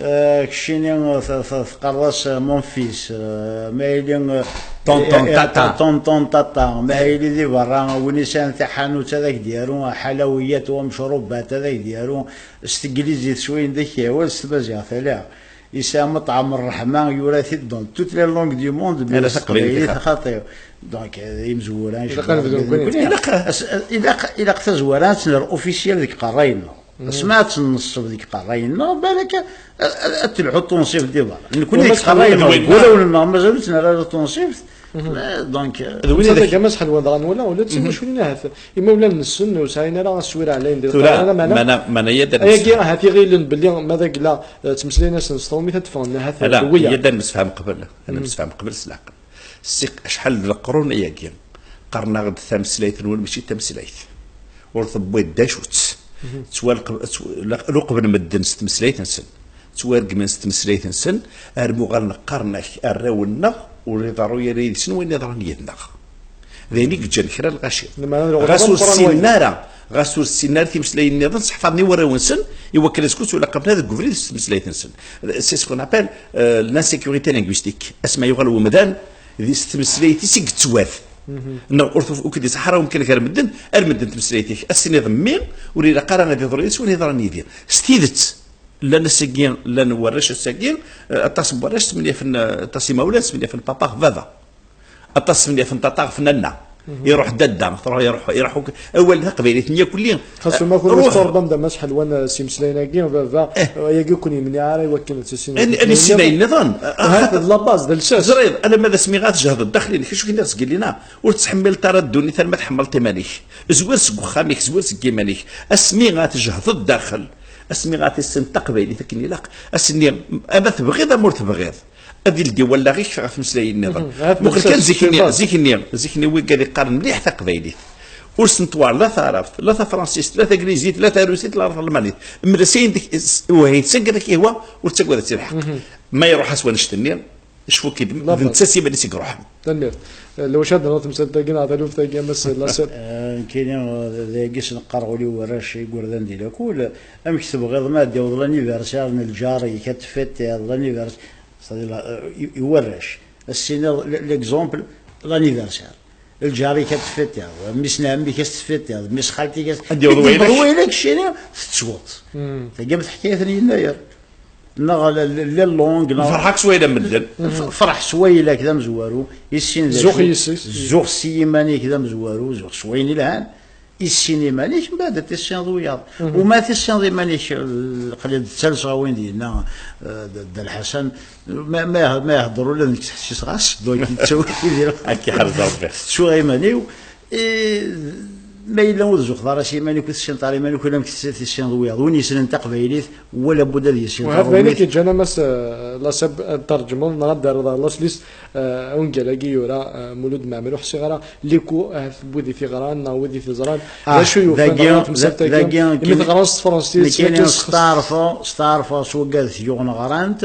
Eh, keččini, eh, t- t- teqqareḍ-as, eh, mon fils, eh, ma yili, eh, ton ton eh, eh, tata, ton ton tata, ma yili di berra, win yesɛan taḥanut ad ak-d-yaru ḥalawiyat u amecrubat, ad ak-d-yaru s teglizit s wayen d ak-yehwan, s tmaziɣt ala. Yesɛa maṭɛam ṛṛeḥma, yura-t-id dans toutes les langues du monde, mais s teqbaylit xaṭi. Donc, eh, imezwura, ilaq ad nebdu nekkni. Ilaq, ilaq tazwara ad tt-nerr officiel deg iqerray-nneɣ. Asma ad tt-nneṣṣeb deg iqerray-nneɣ, balak a- a- ad telḥu tunṣibt di berra. Nekkni deg iqerray-nneɣ, deg wulawen-nneɣ mazal ur tt-nerra ara tunṣibt. Eh, donc, eh, d win i d agama s ḥelwa dɣa nwala, ula d timuculin ahat imawlan-nsen ur sɛin ara aswir ɛlayen di tura, leqraya, lameɛna mana, mana yad ad ayagi ahat iɣilen belli ma d agla, eh, ttmeslayen-asen s tṛumit ad d-ffɣen ahat ala, wiyaḍ. Yad ad nemsefham qbel, ad nemsefham qbel s leɛqel. Siq acḥal d leqrun ayagi, qqaren-aɣ-d tameslayt-nwen mačči d tameslayt, ur tewwiḍ d acu-tt. Ttwalqeb-, ttw-, laq-, luqben medden s tmeslayt-nsen, ttwargmen s tmeslayt-nsen, armi uɣalen qqaren-ak arraw-nneɣ ur iḍerru ara yid-sen wayen iḍran yid-neɣ. D ayen i yeǧǧan kra n lɣaci. Ɣas ur ssinen ara, ɣas ur ssinen ara timeslayin nniḍen, seḥfaḍen i warraw-nsen, i wakken ad skut ulaqaben deg ubrid s tmeslayt-nsen. C'est ce qu'on appelle, euh, l'insécurité linguistique. Asma yuɣal wemdan, di s tmeslayt-is i yettwat. Neɣ ur tuf-, ur k-d-iṣaḥ ara umkan gar medden, ar medden tmeslayt-ik. Ad s-tiniḍ mmi, ur ilaq ara ad iḍru yid-s win iḍran yid-i. S tidet, llan ass-agi, llan warrac ass-agi, eh, aṭas n warrac smenyafen, eh, aṭas imawlan smenyafen papa ɣef baba. Aṭas smenyafen tata ɣef nanna. Iruḥ dadda, truḥ, iruḥ, iruḥ akk. Awal taqbaylit-nni akk-lli. Xas uma kunwi ruḥ. Tqerbem-d a Mass Ḥelwan, eh, s imeslayen-agi, baba, eh, ayagi ur ken-yemniɛ ara i wakken ad tissineḍ. Ad, ad imeslayen issineḍ nniḍen. Ahat d la base, d lsas. Teẓriḍ, alamma d asmi ad tjehdeḍ daxel-inek, acu k-nniɣ seg yelli-nneɣ, ur tettḥemmileḍ ara ddunit arma tḥemmleḍ iman-ik. Zwir seg uxxam-ik, zwir seg yiman-ik. Asmi ad tjehdeḍ daxel, asmi ad tissineḍ taqbaylit akken ilaq, ass-nni, ama tebɣiḍ ama ur tebɣiḍ, ad ildi wallaɣ-ik ɣef tmeslayin nniḍen. Mhm. Muqel kan zik-nni, zik-nni, zik-nni wigad iqqaren mliḥ taqbaylit. Ur sen-twɛer la taɛrabt, la tafransist, la taglizit, la tarusit, la talmanit. Mel-as ayen dik-, s-, wahid s anga ak-ihwa, ur ttagad ad tt-ilḥeq. Mhm. Ma iruḥ-as wanect-nni, cfu-k-id, d netta s iman-is i iruḥen. Tanemmirt. Eh, lwac ad d-nɣeḍ temsalt-agi neɣ taluft-agi, a Mass Laṣel? Eh, nekkini, eh, dagi s-neqqar ɣuli warrac igerdan di lakul. Amek tebɣiḍ ma ad d-yaweḍ l'anniversaire n lǧar-ik, ad tfêtiḍ l'anniversaire, c'est-à-dire, eh, i, i warrac. Ad s-tiniḍ l-, l'exemple, l'anniversaire. Lǧar-ik ad tfêtiḍ, mmi-s n ɛemmi-k ad s-tfêtiḍ, mmi-s xalti-k ad s-, ad d-yaweḍ wayla-k. Wayla-k, ccini, tettweḍ. Hmm. Tagi am teḥkayt n yennayer. Neɣ l-, l-, la langue, neɣ ferḥeɣ s wayla n medden. F-, ferḥ s wayla-k d amezwaru, issin d acu. Zuxx yis-s. Zuxx s yiman-ik d amezwaru, zuxx s wayen ilhan, issin iman-ik, mbeɛd ad tissineḍ wiyaḍ. Mhm. Uma tissineḍ iman-ik, eh, qlil d talsa win d-yenna, eh, d, d Lḥasan, ma, ma, ma ihedder ula d nekk ttḥessiseɣ-as, donc yettawi-yi di lqaɛa. Ad k-iḥrez Rebbi. Tettuɣ iman-iw, eh, ma yella ur tzuxxeḍ ara s yiman-ik, ur tessineḍ ara iman-ik, ula amek tessineḍ wiyaḍ. Win yessnen taqbaylit, wala budda ad yessin taṛumit. Wahat d ayen i k-yeǧǧan a Mass, eh, Laṣel, ad terjmeḍ neɣ ad d-terreḍ ɣer Laṣel-is, eh, ungal-agi i yura, eh, Mulud Mɛemmri, ur ḥṣiɣ ara liku ahat n wid i t-iɣran neɣ wid i t-iẓran. Ah, d acu yufan dagi, ɣer temsalt-agi, dagi, imi nekkini, teɣra s tefransist, nekkini yakan s-, steɛṛfeɣ, steɛṛfeɣ s wagad t-yuɣen ɣran-t,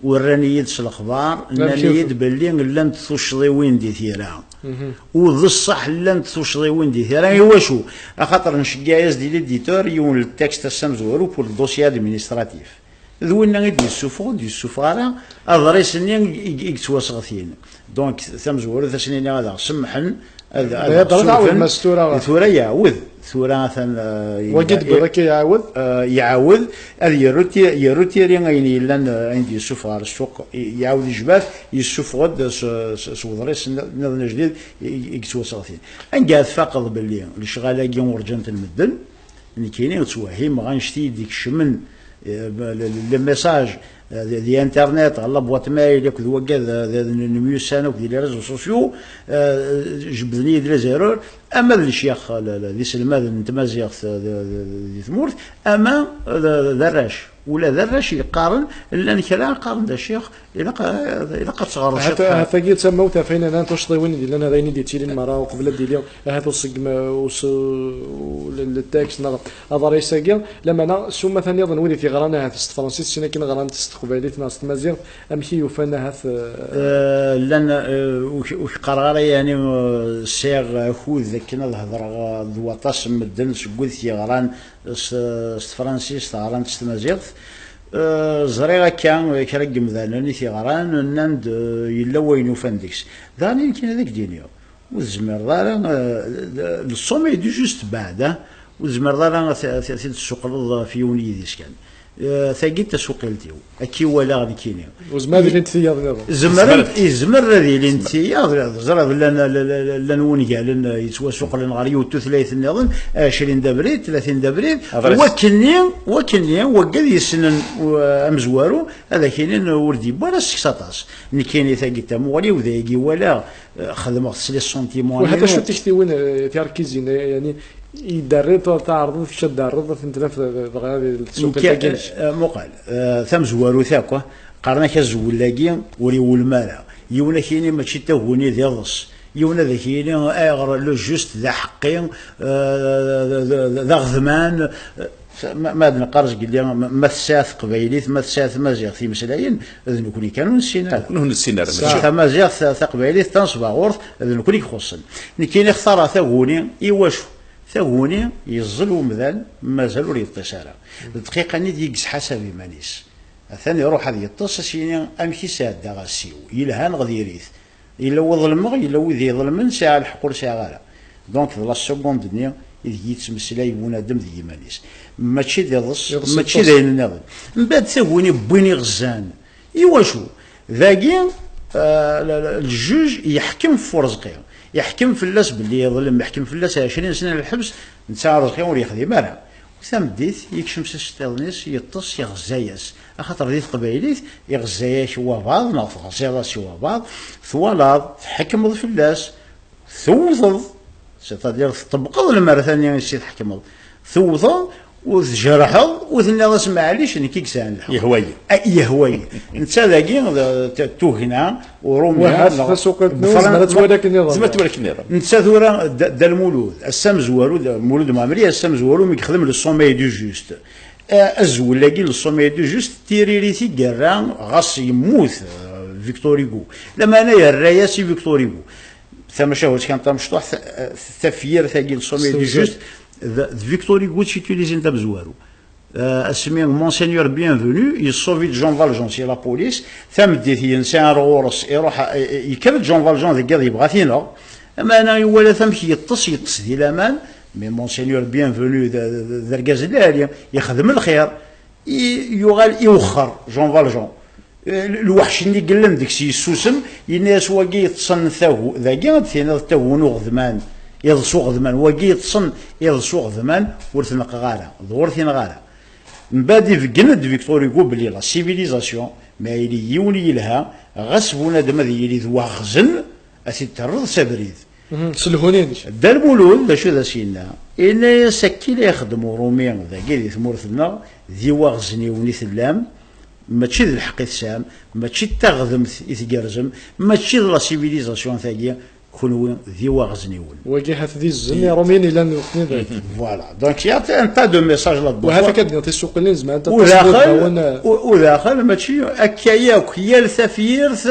u rran-iyi-d s lexbar, nnan-iyi-d belli llant tuccḍiwin di tira. Mhm. U d ṣṣeḥ llant tuccḍiwin di tira. I wacu? Axaṭer nceggeɛ-as-d i l'éditeur yiwen n texte ass amezwaru pour le dossier administratif. D winna i d-yessufeɣ, ur d-yessufeɣ ara aḍris-nni i, i, i yettwaseɣtin. Donc, tamezwarut, ad as-nini ad aɣ-semmḥen, ad, ad aɣ-sumḥen. Tura yeɛwed. Tura atan, eh, wagi d-wwiḍ akka yeɛwed? Eh, yeɛwed, ad yerru ti-, yerru tiri ayen yellan, eh, ayen d-yessufeɣ ɣer ssuq, i-, yeɛwed ijba-t, yessufeɣ-d s, s, s uḍris nniḍen ajdid i, i, i yettwaseɣtin. Anga tfaqeḍ belli lecɣal-agi urǧan-t medden, nekkini ttwehhimeɣ annect i yi-d-ikecmen, eh, le, le, le message, eh, di, di internet, ɣer la boîte mail, akked waggad, eh, d, d, nemyussan akk di les réseaux sociaux, eh, jebden-iyi-d les erreurs, ama d lecyax, le, le, d iselmaden n tmaziɣt, eh, di, di, di tmurt, ama d, d arrac. Ula d arrac yeqqaren, llan kra qqaren d acix, ilaq, ilaq ad teɣreḍ ciṭ. Ahat, ahat-agi d tamawt ɣef ayen llan tuccḍiwin i d-illan, d ayen i d-yettilin merra uqbel ad d-yili ahat uṣeggem, us-, u-, le, le texte neɣ aḍris-agi, lameɛna s umata nniḍen wid i t-iɣran ahat s tefransist, sin akken ɣran-t s teqbaylit neɣ s tmaziɣt, amek i ufan ahat, eh, eh, llan, eh, ur k-, ur k-qqareɣ ara, yeɛni, eh, sɛiɣ akud akken ad hedreɣ, eh, d waṭas n medden seg wid t-yeɣran s, s tefransist, ɣran-t s tmaziɣt. Eh, ẓriɣ akka, eh, kra n yemdanen i t-yeɣran, nnan-d, eh, yella wayen ufan deg-s. Daɣen, nekkini ad ak-d-iniɣ, ur tezmireḍ ara, eh, le sommet du juste beɛda, ur tezmireḍ ara ad t-, ad t-, ad t-id-tessuqleḍ ɣef yiwen yidis kan. Eh, tagi d tasuqilt-iw, akka i walaɣ nekkini. Ur zmiren ad ilint tiyaḍ nniḍen. Zemrent, izmer ad ilint tiyaḍ, ẓriɣ llan, llan, llan wungalen, eh, yettwasuqlen ɣer yiwet tutlayt nniḍen, ɛecrin d abrid, tlatin d abrid, wakken-nni, wakken-nni, waggad yessnen, eh, amezwaru, ad ak-inin ur d-yewwi ara seg-s aṭas. Nekkini tagi d tamuɣli-w, d ayagi i walaɣ, eh, xedmeɣ-t s les sentiments-inu. Wahat acu tiktiwin, eh, tirkizin, eh, yani, i d-terriḍ, ur taɛerḍeḍ kečč ad d-terriḍ, ad ten-tnaf, dɣa di tsuqilt-agi-inek? Eh, muqel, eh, tamezwarut akk, qqaren-ak azwel-agi ur iwulem ara. Yiwen ad ak-yini mačči d taguni, d iḍes. Yiwen ad ak-yini ayɣer le juste d aḥeqqi, eh, d, d, d, d aɣedman. Ma, ma ad neqqar zgelli, ma, ma tesɛa teqbaylit, ma tesɛa tmaziɣt imeslayen, d nekkni kan ur nessin ara. Nekkni ur nessin ara, mačči. Tesɛa tamaziɣt, ta-, taqbaylit, tanesbaɣurt, d nekkni i ixuṣṣen. Nekkini xtareɣ taguni, i wacu? Taguni, yeẓẓel umdan, mazal ur yeṭṭis ara. D dqiqa-nni d-i yesḥasab iman-is. Atan iruḥ ad yeṭṭes, ad s-yini amek i sɛeddaɣ ass-iw, yelha neɣ diri-t. Yella wi ḍelmeɣ, yella wid iḍelmen, sɛiɣ lḥeqq ur sɛiɣ ara. Donc, d la seconde-nni ideg yettmeslay bunadem d yiman-is. Mačči d iḍes, mačči d ayen nniḍen. Mbeɛd taguni wwin iɣezzan. Iwacu? Dagi, eh, la, la, ljuj yeḥkem f Urezqi. Yeḥkem fell-as belli yeḍlem, yeḥkem fell-as ɛecrin sna n lḥebs, netta Urezqi ur yexdim ara. Tameddit, yekcem s iceṭṭiḍen-is, yeṭṭes, yeɣza-yas. Axaṭer di teqbaylit, iɣza-yak wabaḍ, neɣ teɣziḍ-as i wabaḍ, twalaḍ, tḥekmeḍ fell-as, tewwteḍ, c'est-à-dire tṭebbqeḍ lmerta-nni i s-tḥekmeḍ, tewwteḍ, ur tjerḥeḍ, ur tenniḍ-as maɛlic, nekk i yesɛan lḥeqq. Yehwa-yi. A, yehwa-yi. Netta dagi, d, t-, tugna, Urumi, wahat neɣ tasuqilt-nni, Fran-, tezmer ad twali akken iḍ. Tezmer ad twali akken iḍ. Netta tura, d, Dda Lmulud, ass amezwaru, d, Lmulud Mɛemmri, ass amezwaru mi yexdem le sommet du juste. A-, azwel-agi, le sommet du juste, tiririt i yerra, ɣas yemmut, eh, Victor Hugo. Lameɛna yerra-yas i Victor Hugo. Tamacahut kan tamecṭuḥt, eh, tafyirt-agi, le sommet du juste, d, d Victor Hugo i t-utilisent amezwaru. Euh, asmi Monseigneur Bienvenu yessuvi-d Jean Valjean si la police, tameddit yensa ar ɣur-s, iruḥ, eh, eh, yekker-d Jean Valjean deg yiḍ yebɣa-t ineɣ, ameɛna iwala-t amek yeṭṭes, yeṭṭes di laman, mais Monseigneur Bienvenu d, d, d, d argaz lɛali, yexdem lxir, i, yuɣal iwexxer Jean Valjean. Eh, lweḥc-nni yellan deg-s yessusem, yenna-yas: "Wagi yeṭṭsen tagu-, dagi ad d-tiniḍ tagu n uɣedman, iḍes uɣedman, wagi yeṭṭsen iḍes uɣedman, ur t-neqqeɣ ara, d ur t-ineɣ ara." Mbeɛd ibeggen-d Victor Hugo belli la civilisation, ma yili yiwen yelha, ɣas bunadem ad yili d waɣzen, ad t-id-terreḍ s abrid. Mhm, s lehhu-inek. Dda Lmulud, d acu d as-yenna? Yenna-yas: "Akka i la ixeddem Urumi dagi di tmurt-nneɣ, d iwaɣezniwen i tellam, mačči d lḥeqq i tesɛam, mačči d taɣdemt i tgerrzem, mačči d la civilisation tagi, kunwi d iwaɣezniwen." Wagi hat d izzen, Iṛumiyen ilan lweqt-nni dagi. Voilà. Donc, il y a un tas de messages là-dedans. Wahat akka d-nniɣ tisuqilin zemrent ad tasent udmawen, eh. U-, u daxel, mačči akka yakk, yal tafyirt,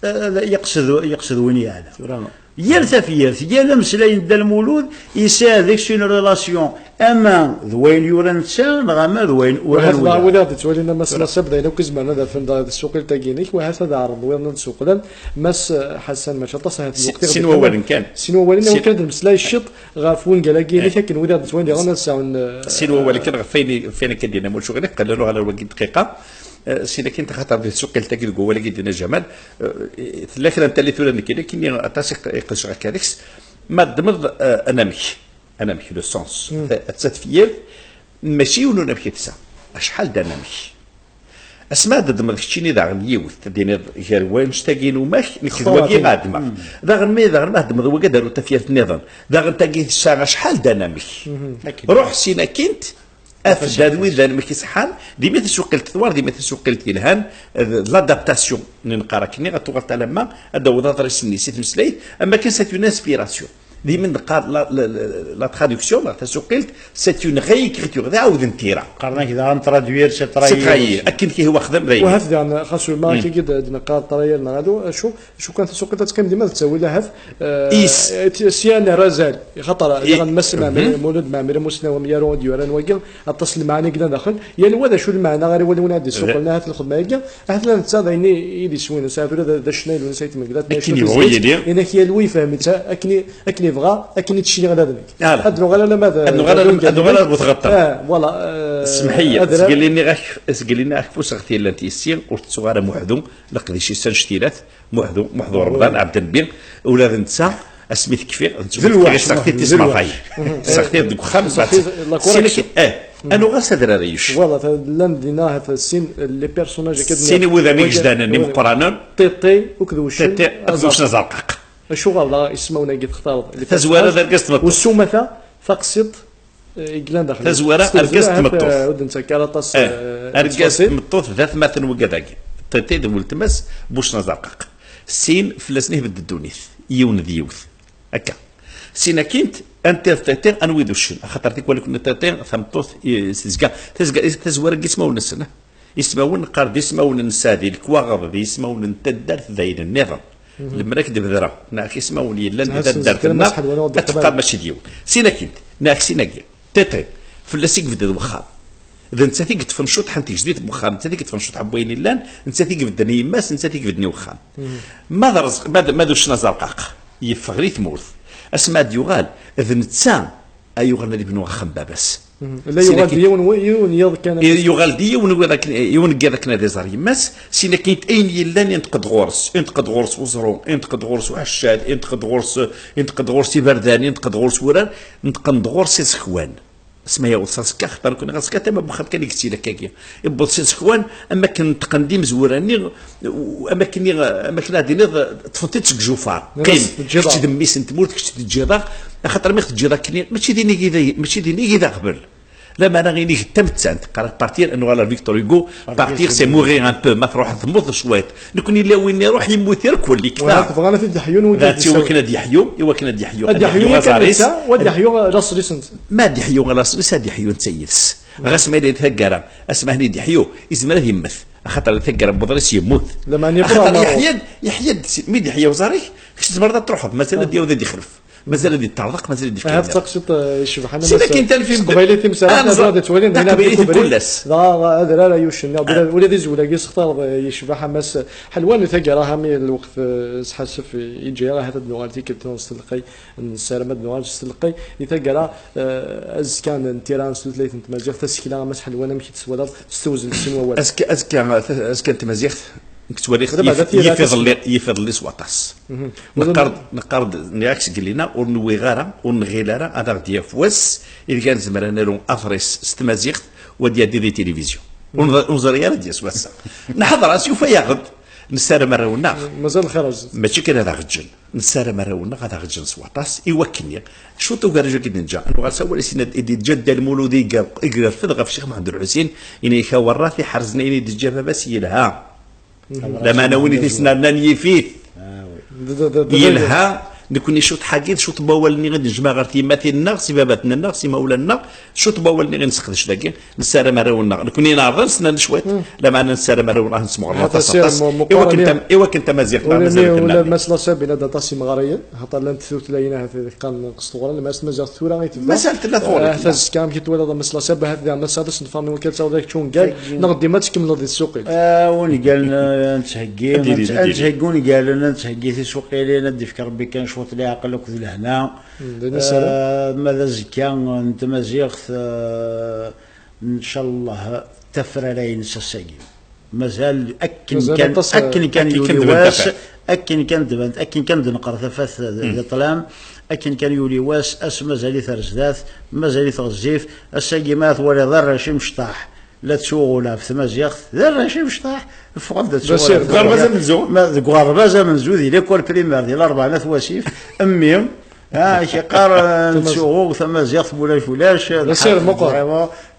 eh, yeqsed, yeqsed win yeɛla. Tura. Yal tafyirt, yal ameslay n Dda Lmulud, yesɛa deg-s une relation, ama d wayen yura netta, neɣ ama d wayen uran wiyaḍ. Wahat d wid i ɣ-d-yettwalin, a Mass Massab, d ayen akk i zemren ad rfen deg tsuqilt-agi-inek, wahat ad ɛerḍen wiyaḍ ad d-suqlen. Mass, eh, Ḥasan, mačči aṭas, ahat. Si-, lweqt i sin ɣ-d-yeqqnen. Wawalen kan. Sin wawalen, sin akken ad nemmeslay ciṭ ɣef wungal-agi-inek, eh, akken wid i ɣ-d-yettwalin ad sɛun, eh, sin wawalen kan ɣef wayen i, ɣef wayen akka d-yenna Mucuɣ, qellen uɣal ar wagi dqiqa. Eh, sin akin taxaṭer di tsuqilt-agi deg wawal-agi d-yenna Jamal, eh, tella kra n tallit tura nekkini, akken aṭas i q-, i qesceɣ akka deg-s. Ma ddmeḍ, eh, anamek, anamek, le sens, ta-, atta tefyirt, mačči yiwen unamek i tesɛa, acḥal d anamek. Asma ad ddmeḍ keččini daɣen yiwet, ad d-tiniḍ gar wannect-agi n umak, nekk d wagi i ɛeddmeɣ. Daɣen mi, daɣen ma ddmeḍ wagi ad d-taruḍ tafyirt nniḍen, daɣen tagi tesɛa acḥal d anamek. Ruḥ sin akint, af-d ad wid d anamek iṣeḥḥan, d imi tasuqilt twar, d imi tasuqilt yelhan, d l'adaptation, neqqar akkenni, ad tuɣal alamma ad d-taweḍ aḍris-nni si tmeslayt, am akken c'est une inspiration. Dima neqqar la, la, la, la traduction, la tasuqilt, c'est une réécriture, d aɛawed n tira. Qqaren-ak daɣen traduire, c'est trahir. C'est trahir. Akken kan i huwa xdem, d ayen. Wahat daɣen, xas ma akka i d-neqqar trahir neɣ alu, acu, acu kan tasuqilt ad teqqim dima d ttawil ahat, eh, Is. eh, ti-, sya nerra azal, xaṭer, I- diɣen Mass Maɛmir, Mhm. Mulud Maɛmir Mussen, amyaru i d-yuran wagi, aṭas n lmeɛna i yellan daxel, yal wa d acu lmeɛna ara iwali win ad d-isuqlen ahat lxedma-agi, ahat la netta d ayen i, i d iswin, ahat tura d, d acennay, d win sayt meglat, Akken yebɣu yili. Inak yal wa yefhem-itt, akken i, akken yebɣa, akken i tecci ɣlad nekk. Ala. Ad nuɣal alamma d, Ad nuɣal d alamma, ad nuɣal ar bu tɣeṭṭen. Ah, voilà, eh, Semmeḥ-iyi, adrar. Sgel-nniɣ-ak, sgel-nniɣ-ak fuseɣ tilla n tissi, ur tettuɣ ara Muḥdu, leqdic-is annect-ilat, Muḥdu, Muḥdu Remḍan, Ɛebd Nnbi, ula d netta, asmi tekfi, d netta D lweḥc, seɣti Muḥdu, d tismaḍay. Seɣti deg uxxam, Seɣti la correction. Sin akin, eh, ad nuɣal s adrar Yuc. Voilà, ta-, llan dinna ahat sin les personnages akka Sin i wudam i wagi- yejdanen, wagi- imeqqranen. Tiṭi, akked wuccen. Tiṭi, akked wuccen azerqaq. Acuɣer la ismawen-agi textareḍ? Tazwara d argaz d tmeṭṭut. Usumata, taqsiṭ, eh, i yellan daxel. Tazwara, s tazwara, argaz d ahat, tmeṭṭut. Eh, ur d-nettak ara aṭas, Eh, eh, argaz d ttfaṣil. Tmeṭṭut, d atmaten wigad-agi. Tiṭi d weltma-s, wuccen azerqaq. Sin fell-asen i tbedd ddunit, yiwen d yiwet. Akka. Sin akkin, anta d Tiṭi, anwi d uccen? Axaṭer tikwal akk n Tiṭi, tameṭṭut, i, tezga, tezga, tazwara n yismawen-nsen, eh? Ismawen, neqqar d ismawen n Sadi, lekwaɣeḍ, d ismawen n taddart, d ayen nniḍen. Lemmer ad k-d-bedreɣ, neɣ ismawen yellan di Ahat taddart-nneɣ, ad teqqar mačči d yiwen. Sin akkin, neɣ sin akkin. Tiṭi, fell-as i yebded wexxam. D nettat i yeṭṭfen ccuṭḥ n tgejdit n wexxam, nettat i yeṭṭfen ccuṭḥ n wayen illan, nettat i ibedden i yemma-s, nettat i ibedden i wexxam. Ma d Rrezq, ma d, ma d uccen azerqaq, yeffeɣ di tmurt. Asmi ad d-yuɣal, d netta ay yuɣalen ad ibnu axxam n baba-s. La Sin yuɣal d akkin, yiwen, yiwen yiḍ kan. I-, yuɣal d yiwen wiḍ akken, yiwen n yiḍ akken ad iẓer yemma-s, sin akkin ayen yellan inṭeq-d ɣur-s, inṭeq-d ɣur-s uẓru, inṭeq-d ɣur-s uḥeccad, inṭeq-d ɣur-s, inṭeq-d ɣur-s iberdan, inṭeq-d ɣur-s wurar, nṭeqen-d ɣur-s iẓekwan. Asma yaweḍ s aẓekka, xaṭer nekkni aẓekka tama n wexxam kan i yettili akkagi. Iwweḍ s iẓekwan, am akken nṭeqen-d imezwura-nni, u-, am akken i, am akken ad d-tiniḍ, ṭṭfen-t-id seg jufar. Qqim, kečč d mmi-s n tmurt, kečč teǧǧiḍ-aɣ, axaṭer mi ɣ-teǧǧiḍ akken, mačči d inig i d, mačči d inig i d aɣbel. Lameɛna inig d tamettant, qqar partir, ad nuɣal ar Victor Hugo, partir c'est mourir un peu, ma truḥeḍ temmuteḍ cwiṭ. Nekkni la win iruḥ yemmut irkul, yekfa. Tebɣa ad t-id-yeḥyun win Dati iwakken ad yeḥyu, iwakken ad yeḥyu, ad yeḥyu yakan aẓar-is. Netta, u ad yeḥyu laṣel-is netta. Ma ad yeḥyu laṣel-is, ad yeḥyu netta yid-s. Ɣas ma yella di taggara, asmi akken i d-yeḥyu, izmer ad yemmet. Axaṭer di taggara n uḍris yemmut. Lameɛna yebɣa Axaṭer Ɛmer yeḥya-d, yeḥya-d si, mi d-yeḥya uẓar-ik, kečč tzemreḍ ad truḥeḍ, mazal ad yaweḍ ad yexref. Mazal ad yeṭṭerḍeq, mazal ad yefk Ahat d taqsiṭ, eh, icebḥen a Mass. Sin akin tanfimt. S teqbaylit i mesɛa, ah, ad neẓra, ad d-twali, d taqbaylit di kull ass. Dɣa adrar ay uccen, ula d izwel-agi sextareḍ, eh, yecbeḥ a Mass Ḥelwan. Di taggara, ha mi lweqt, eh, sḥassef, eh, yeǧǧa-yaɣ, ahat ad nuɣal tikkelt-nniḍen s telqay, nessaram ad nuɣal s telqay. Di taggara, eh, azekka n, n tira s tutlayt n tmaziɣt, tasekla a Mass Ḥelwan, amek i tt-twalaḍ s tewzel sin wawal? Azekka, azekka, azekka n tmaziɣt, nekk ttwaliɣ-t yif iḍelli, yif iḍelli s waṭas. Neqqar-d, neqqar-d, nniɣ-ak seg lina, ur nwiɣ ara, ur nɣil ara ad aɣ-d-yaf wass ideg ad nezmer ad naru aḍris s tmaziɣt u ad d-yaddi di tilivizyu. Ur nẓ-, ur nẓri ara ad d-yas wass-a. Neḥḍer-as, yufa-yaɣ-d. Nessaram arraw-nneɣ. Mazal lxir a Ɛziz. Mačči kan ad aɣ-ǧǧen. Nessaram arraw-nneɣ ad aɣ-ǧǧen s waṭas i wakken-nni. Cwiṭ ugar acu i d-neǧǧa. Ad nuɣal s awal-is i d-yeǧǧa Dda Lmulud i ger-, i yerfed ɣef Ccix Muḥend Ulḥusin, yenna-ak a Werrat iḥerzen ayen i d-yeǧǧa baba-s yelha. Lameɛna win i t-isnernan yif-it. Yelha, nekkni cwiṭ ḥagi, d cwiṭ n wawal-nni i d-nejmeɛ ɣer tyemmatin-nneɣ, s ibabaten-nneɣ, s imawlan-nneɣ, cwiṭ n wawal-nni i nesseqdec dagi. Nessaram arraw-nneɣ. Nekkni neɛreḍ ad nesnerni cwiṭ, lameɛna nessaram arraw-nneɣ ad nesmeɣren aṭas, aṭas. I wakken tam-, i wakken tamaziɣt-nneɣ mazal akken nerni. Mass Lasab, yella-d aṭas imeɣriyen, axaṭer llant tutlayin ahat qqaren nqes tɣura, lemmer s tmaziɣt tura i tebda. Mazal tella tɣuri. Eh, ahat azekka, amek i twalaḍ a Mass Lasab, ahat diɣen ass-a d asenfar n wakal ttawḍ ak-ttwungal, neɣ dima ad tkemmleḍ di tsuqqilt? Eh, ungalen, eh, nettheggi, ad d-yili, ad d-yili. Nettheggi ungalen, ad nettheggi tisuqilin, ad d-ifk Rebbi kan cwiṭ n leɛqel akked lehna. Mm, d ayen i nessaram. Eh, ma d azekka n tmaziɣt, eh, ncallah tafrara-ines ass-agi. Mazal akken kan, akken kan yuli wass, akken kan d-, akken kan d-neqqar tafat d, d ṭṭlam, akken kan yuli wass, ass mazal-it ar zdat, mazal-it ɣezzif, ass-agi ma twaliḍ arrac imecṭaḥ, la ttsuɣul ɣef tmaziɣt, d arrac imecṭaḥ, ffɣen-d ad ttsuɣul ɣef tmaziɣt. Deg uɣerbaz amenzu? Ma deg uɣerbaz amenzu, di l'école primaire, di Larebɛa n At Wasif, mmi, ah, ak-yeqqar, eh, nettsuɣu tamaziɣt, mulac ulac, d asirem meqqer. Vraiment,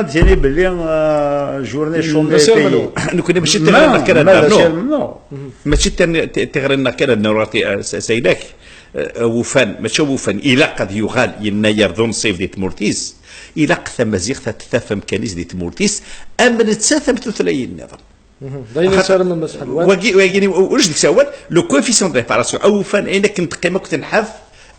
ad d-tini belli, euh, journée chômée. Nekkni mačči d tiɣri-nneɣ kan ad nernu. Mačči d tiɣri-nneɣ kan ad nernu, eh, s- s ayla-k. Eh, awufan, mačči awufan, ilaq ad yuɣal yennayer d unṣib di tmurt-is. Ilaq tamaziɣt ad taf amkan-is di tmurt-is, am nettat am tutlayin nniḍen. D ayen i nessaram a Mass Ḥelwan. Wagi, wagi, ulac deg-s awal, le coefficient de réparation, awufan, ayen akken teqqim akk tenḥaf,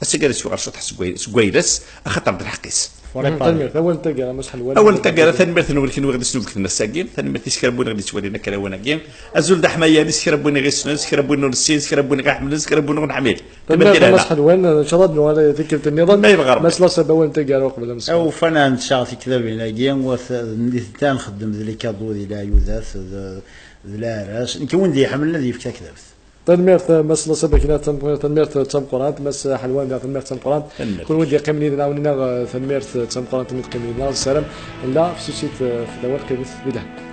ass-agi ara s-yuɣal ciṭ seg way- seg wayla-s, axaṭer d lḥeqq-is. Tanemmirt, awal n taggara, Mass Ḥelwan. Awal n taggara, tanemmirt-nwen kenwi i ɣ-d-isnubget ass-agi, tanemmirt i s kra n win i ɣ-d-yettwalin akka lawan-agi. Azul d aḥmayan, s kra n win i ɣ-issnen, s kra n win ur nessin, s kra n win ur nḥemmel, s kra n win ur neḥmil. Tanemmirt a Mass Ḥelwan, ncallah ad nuɣal tikkelt nniḍen. Ma yebɣa Rebbi. Mass Laṣab, awal n taggara uqbel ad nseɣ. Awufan ad ncaɣ tikdabin-agi, nitenti ad nxeddem d les cadeaux di leɛyudat, d, d leɛrac. Nekk win d-iḥemmlen ad yefk takdabt. Tanemmirt, Mass Laṣab, akken tanemmirt d tameqqrant, Mass Ḥelwan daɣ tanemmirt d tameqqrant. Tanemmirt. Kunwi d-yeqqimen yid-neɣ, awen-iniɣ, eh, tanemmirt d tameqqrant imi d-teqqimen yid-neɣ, nessaram la fessusit, eh, fell-awen, qqimet di lehna.